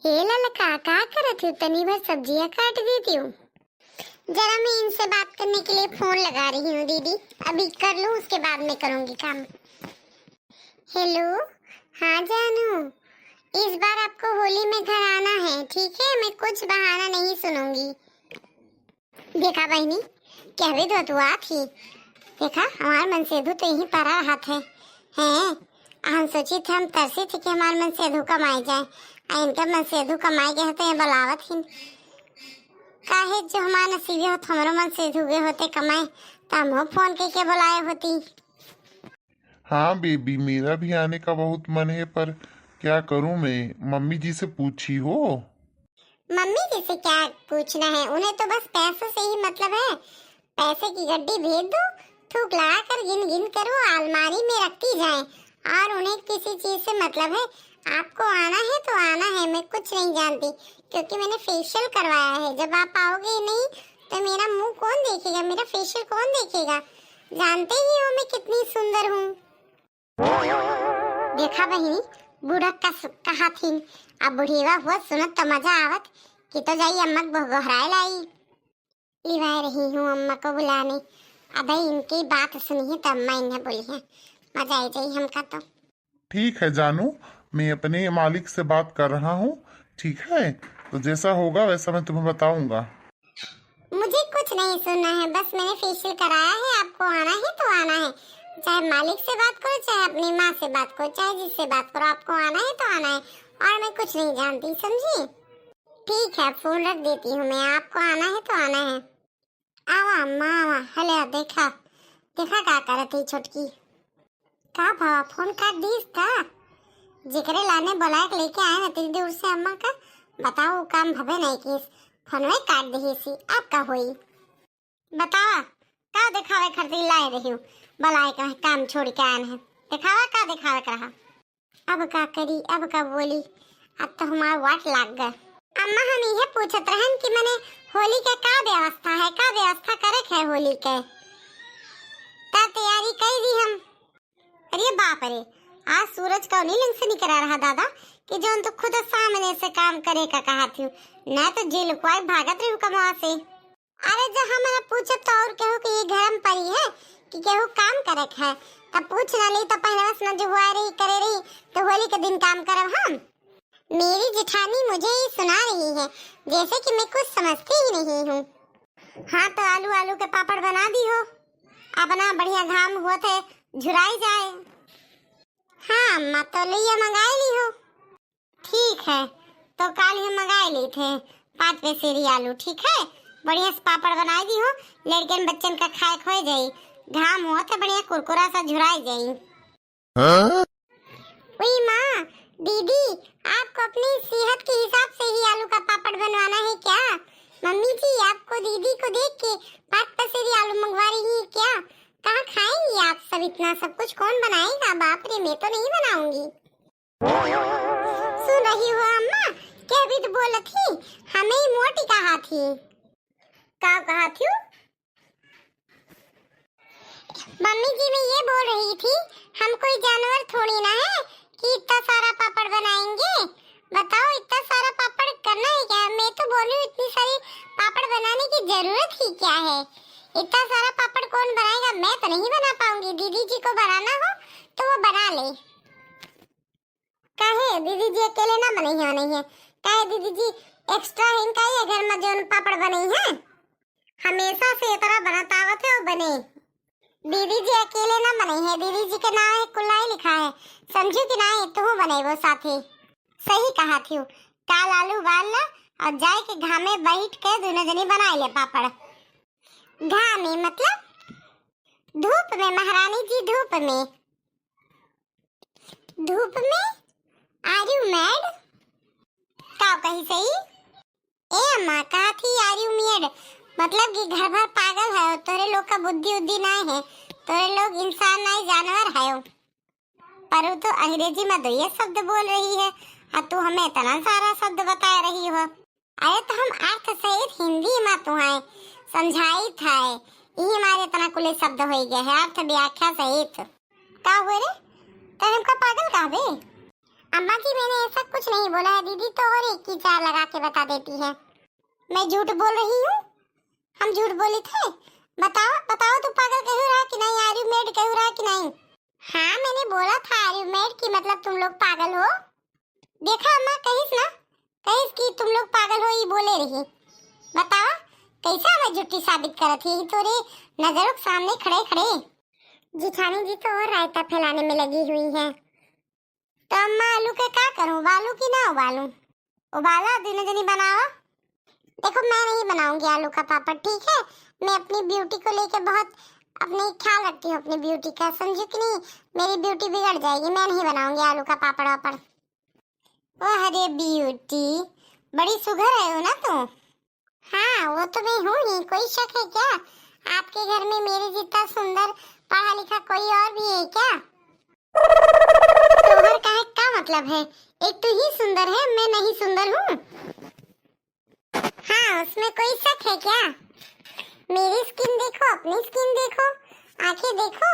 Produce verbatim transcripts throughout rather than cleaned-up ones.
ए ललका, का करत हो? तनी भर सब्जियां काट देती हो। जरा मैं इनसे बात करने के लिए फोन लगा रही हूँ दीदी, अभी कर लूँ, उसके बाद में करूँगी काम। हेलो, हाँ जानू, इस बार आपको होली में घर आना है, ठीक है? मैं कुछ बहाना नहीं सुनूंगी। देखा बहिनी, कहबे तो तू आत ही। देखा, हमार मनसेधु तो यहीं परा रहत है। हैं, हम सोचित हम तरसित ही कि हमार मनसेधु कमाए जाए, आ इनका मनसेधु कमाए गए होते हैं, बुलावत ही। काहे जो हमार नसीबे होत, हमरो मनसेधु गए होते कमाए, त हमहू फोन करके बुलाए होती। हाँ बेबी, मेरा भी आने का बहुत मन है, पर क्या करूँ मैं, मम्मी जी से पूछी हो। मम्मी जी से क्या पूछना है, उन्हें तो बस पैसों से ही मतलब है। पैसे की गड्डी भेज दो, थूक लगा कर गिन गिन कर वो अलमारी में रखती जाए, और उन्हें किसी चीज से मतलब है। आपको आना है तो आना है, मैं कुछ नहीं जानती, क्योंकि मैंने फेशियल करवाया है। जब आप आओगे ही नहीं तो मेरा मुंह कौन देखेगा, मेरा फेशियल कौन देखेगा? जानते ही हो मैं कितनी सुंदर हूँ। देखा बहिनी, बूढ़ा कस कहा थी, अब बुढ़ीवा हुआ सुनत तो मजा आवत कि तो जाई अम्मा को गोहराए लाई। लिवाए रही हूँ अम्मा को बुलाने। अबे इनकी बात सुनी है तो अम्मा इन्हें बोली है, मजा आ जाई हमका तो। ठीक है जानू, मैं अपने मालिक से बात कर रहा हूँ, ठीक है? तो जैसा होगा वैसा मैं तुम्हें बताऊंगा। मुझे कुछ नहीं सुनना है, बस मैंने फेशियल कराया है, आपको आना है तो आना है, चाहे मालिक से बात करो, चाहे अपनी माँ से बात करो, चाहे जिससे बात करो, आपको आना है तो आना है, और मैं कुछ नहीं जानती, समझी? ठीक है, फोन रख देती हूँ मैं, आपको आना है तो आना है। आवा अम्मा आवा। हेले देखा, देखा का करत ही छोटकी। का भवा, फोन काट दीस का? जेकरे लाने बुलाए के लेके आए हैं इतनी दूर से अम्मा का, बताओ वो काम भवे नहीं किस, फोनवे काट दीसी, अब का होई? बतावा, का देखावे खातिर लाए रही हूँ? बुलाए के काम छोड़ के आए हैं, देखावा का देखावे के रहा। अब का करी, अब का बोली, अब तो हमार वाट लाग गए। अम्मा, हम इहे पूछत रहन कि मने होली के का व्यवस्था है, का व्यवस्था करे के है होली के? तब तैयारी कई दी हम। अरे बाप रे, आज सूरज का नीलंग से निकरा रहा दादा कि जौन तो खुद सामने से काम करे का कहा थी, ना तो जे लुकवाई भागत रही कमवा से। अरे, जब हमरा पूछब तो और केहू के ये घर में परी है कि केहू काम करे के है, तब पूछ ना ली तो पहले बस ना जो हुआ रही करे रही, तो होली के दिन काम करब हम। मेरी जेठानी मुझे ये सुना रही है, जैसे कि मैं कुछ समझती ही नहीं हूँ। हाँ, तो आलू, आलू के पापड़ बना दी हो, अपना बढ़िया घाम हुआ थे, झुराई जाए। हाँ अम्मा, तो लइया मंगाई ली हो। ठीक है, तो काल हम मंगाए ली थे पाँच पसेरी आलू, ठीक है? बढ़िया से पापड़ बनाई दी हो, लड़कन बच्चन का खाए खोए जाई, घाम हुआ तो बढ़िया कुरकुरा सा झुराई जाई। हाँ? उई माँ, दीदी, आपको अपनी सेहत के हिसाब से ही आलू का पापड़ बनवाना है क्या? मम्मी जी, आपको दीदी को देख के पाँच पसेरी आलू मंगवा रही है क्या? कहाँ खाएंगी आप सब इतना सब कुछ? कौन बनाएगा? बाप रे, मैं तो नहीं बनाऊंगी। सुन रही हो अम्मा, के अभी तो बोलत ही, हमें ही मोटी कहा थी। का कहा थी? मम्मी जी, मैं ये बोल रही थी, हम कोई जानवर थोड़ी ना है कि इतना सारा पापड़ बनाएंगे। बताओ, इतना सारा पापड़ करना है क्या? मैं तो बोलूँ, इतनी सारी पापड़ बनाने की जरूरत ही क्या है? इतना सारा पापड़ कौन बनाएगा? मैं तो नहीं बना पाऊंगी। दीदी जी को बनाना हो तो वो बना ले। काहे दीदी जी अकेले ना बनई है, बनई है? काहे दीदी जी एक्स्ट्रा है इनका ये घर में जौन पापड़ बनई है? हमेशा से ये तरह बनत आवत है और बने। दीदी जी अकेले ना बनई है, दीदी जी के नाम है कुल्लाई लिखा है, समझू कि नाई? तू बनेबो साथी। सही कहा थी, काल आलू उबाल ला और जाए के घामे बैठ के दोनों जनी बनाए ले पापड़। घामे मतलब धूप में महारानी जी, धूप में। धूप में? Are you mad? का कही सही? ए अम्मा, कहा थी are you mad? मतलब कि घर भर पागल है, तोरे लोग का बुद्धि उद्धि नाय है, तोरे लोग इंसान नाय जानवर है। पर वो तो अंग्रेजी में दो ये शब्द बोल रही है, और तू हमें इतना सारा शब्द बता रही हो। अरे तो हम अर्थ सहित हिंदी में तुहाए समझाई था, यही हमारे इतना कुल शब्द हो गया है अर्थ व्याख्या सहित। का हुए रे? तो हमका पागल कहबे? अम्मा जी, मैंने ऐसा कुछ नहीं बोला है दीदी, तो और एक की चार लगा के बता देती है। मैं झूठ बोल रही हूँ? हम झूठ बोली थे? बताओ, बताओ, तू पागल कहू रहा कि नहीं, are you mad कहू रहा कि नहीं? हाँ, मैंने बोला था are you mad कि मतलब तुम लोग पागल हो। देखा अम्मा, कहिस ना, कहिस कि तुम लोग पागल हो, ये बोले रही। बतावा, कैसे हमें झूठी साबित करत ही तोरे नजरों के सामने खड़े खड़े। जिठानी जी तो और रायता फैलाने में लगी हुई है। तो अम्मा, आलू के का करूं, उबालू कि ना उबालू? उबाला, दोनों जनी बनावा। देखो, मैं नहीं बनाऊंगी आलू का पापड़, ठीक है? मैं अपनी ब्यूटी को लेके बहुत अपने ख्याल रखती हूँ, अपनी ब्यूटी का, समझी कि नहीं? मेरी ब्यूटी बिगड़ जाएगी, मैं नहीं बनाऊंगी आलू का पापड़ वापड़। वाह रे ब्यूटी, बड़ी सुघर है हो ना तू। हाँ, वो तो मैं हूँ ही, कोई शक है क्या? आपके घर में मेरे जितना सुंदर पढ़ा लिखा कोई और भी है क्या? तोहर कहे का मतलब है? एक तू ही सुंदर है, मैं नहीं सुंदर हूँ? हाँ, उसमें कोई शक है क्या? मेरी स्किन देखो, अपनी स्किन देखो, आंखें देखो,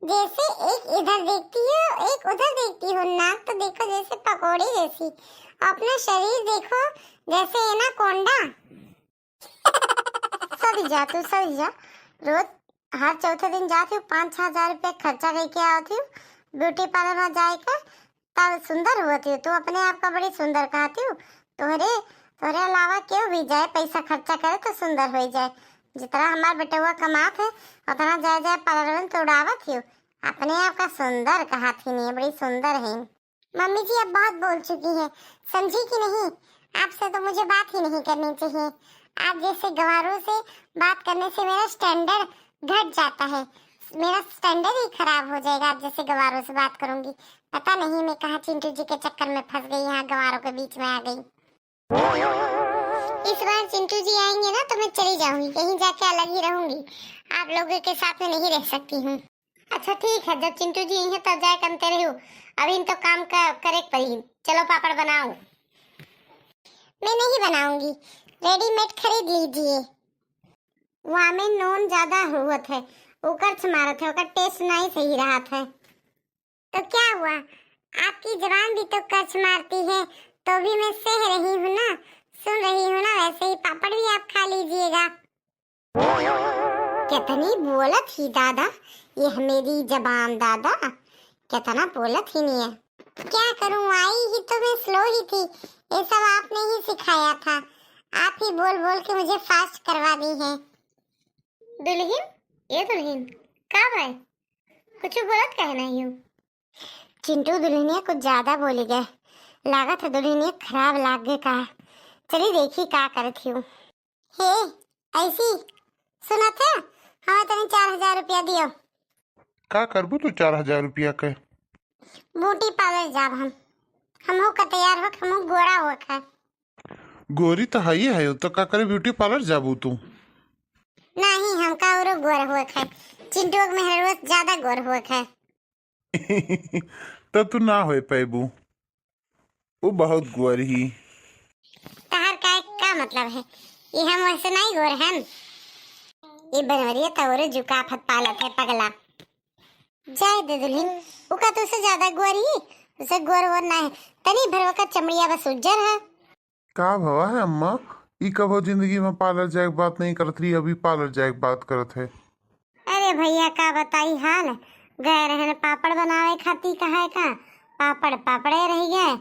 जैसे एक इधर देखती हो, एक उधर देखती हो, नाक तो देखो जैसे पकोड़े जैसी, अपना शरीर देखो जैसे एनाकोंडा। सदी जा तू, सदी जा। रोज हर चौथे दिन जाती हूँ, पाँच छः हजार रुपया खर्चा करके आती हूँ ब्यूटी पार्लर में जाए के। तब सुंदर होती हो तू, अपने आप का बड़ी सुंदर कहती हो। तोहरे, तोहरे अलावा केहू भी जाए, पैसा खर्चा करे तो सुंदर हो जाए। जितना हमार बेटवा कमात है, उतना जाए जाए पार्लर में तो उड़ावत ही हो। अपने आप का सुंदर कहत ही नहीं, बड़ी सुंदर है। मम्मी जी, अब बहुत बोल चुकी है, समझी कि नहीं? आपसे तो मुझे बात ही नहीं करनी चाहिए। आप जैसे गंवारों से बात करने से मेरा स्टैंडर्ड घट जाता है, मेरा स्टैंडर्ड ही खराब हो जाएगा। आप जैसे गंवारों से बात करूंगी, पता नहीं मैं कहाँ चिंटू जी के चक्कर में फंस गई, यहाँ गंवारों के बीच में आ गई। इस बार चिंटू जी आएंगे ना, तो मैं चली जाऊंगी, कहीं जाके अलग ही रहूंगी, आप लोगों के साथ में नहीं रह सकती हूँ। अच्छा ठीक है, जब चिंटू जी आई हैं तब जाए करते रहो, अभी तो काम का करे के पड़ी। चलो पापड़ बनाओ। मैं नहीं बनाऊंगी, रेडीमेड खरीद लीजिए। वहाँ में नून ज्यादा हुवत है, ओकर से मारत है, ओकर टेस्ट नहीं सही रहत है। तो क्या हुआ, आपकी जबान भी तो कर्च मारती है, तो भी मैं सह रही हूँ ना, सुन रही हूँ ना, वैसे ही पापड़ भी आप खा लीजिएगा। कितनी बोलत ही दादा, ये मेरी जबान दादा, कितना बोलत ही नहीं है। क्या करूँ, आई ही तो मैं स्लो ही थी, ये सब आपने ही सिखाया था, आप ही बोल बोल के मुझे फास्ट करवा दी है। दुल्हन, ए दुल्हन, का भाई, कुछ बोलत काहे नहीं हो? चिंटू दुल्हनिया कुछ ज्यादा बोली गए, लागत है दुल्हनिया खराब लाग गए का। चली देखी का करत ही। हे, ऐसी सुनत है, हमें तनी चार हजार रुपया दियो। का करबू तू चार हजार रुपया के? ब्यूटी पार्लर जाब हम, हमहू का तैयार हो, हमहू गोरा हो खा। गोरी तो हई है, तो का करे ब्यूटी पार्लर जाबू तू? नहीं, हमका औरो गोर होए खाए। चिंटुआ के मेहररुआ से ज्यादा गोर होए खाए। तो तू ना होए पैबू, वो बहुत गोर ही। तहार का, का मतलब है? ये हम वैसे नहीं गोर हन। ये बनवरिया तो औरो जुकाफत पालत है पगला। जाए दे दुल्हन, उका तो से ज्यादा गोर ही, उसे गोर वोर ना है। तनी भर ओकर चमड़िया बस उज्जर है। का भवा है अम्मा, ई कबो जिंदगी में पार्लर जाए के बात नहीं करत रही, अभी पार्लर जाए के बात करत है। अरे भैया, का बताई हाल, गए रहन पापड़ बनावे खातिर, कहा है का, पापड़ पापड़े रह गए।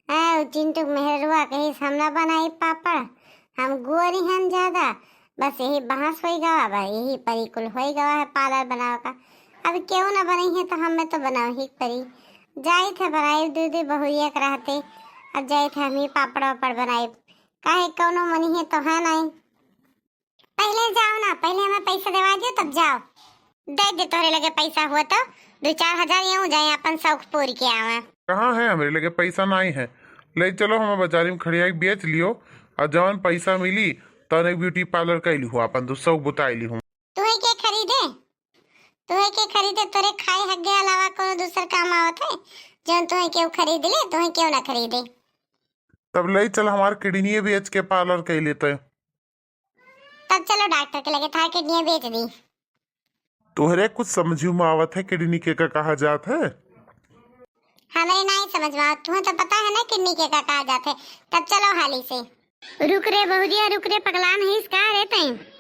ए, उ चिंटू मेहरुआ कहिस, "हम ना बनाई पापड़, हम गोरी हन ज्यादा, बस यही बहस होई गवा बा, यही परी कुल होई गवा है पार्लर बनावे का। अब केहू ना बनई है तो हमें तो बनावे ही परी।" जाइत है बनाई, दू दू बहुरिया के रहते, अब जाइत है हम ही पापड़ वापड़ बनाई, काहे कौनो मनी है तो है नहीं। पहले जाओ ना, पहले हमें पैसा देवा दियो तब जाओ। दे दे तोहरे लगे पैसा हुआ तो दो चार हजार यूं जाए अपन शौक पूर के आवा। कहाँ है हमरे लगे पैसा नहीं है, ले चलो हमें बाजारी में खड़िया के बेच लियो और जवन पैसा मिली तवन एक ब्यूटी पार्लर कर लिहो अपन तो शौक बुताई लिहो। तुहे के खरीदे, तुहे के खरीदे, तोरे खाए हक के अलावा कोनो दूसर काम आवत है जौन तुहे केहू खरीद ले, तुहे केहू ना खरीदे। तब ले चल हमार किडनिये बेच के पार्लर कर लेते। तब चलो डॉक्टर के लगे, थार किडनिये बेच दी। तोहरे कुछ समझू में आवत है किडनी के का कहा जात है? हमरे नाहीं समझ में आवत, तुहैं तो पता है ना किन्नी के का कहा जात है। तब चलो हाली से। रुक रे बहुरिया, रुक रे पगलान, हईस का रे तैं?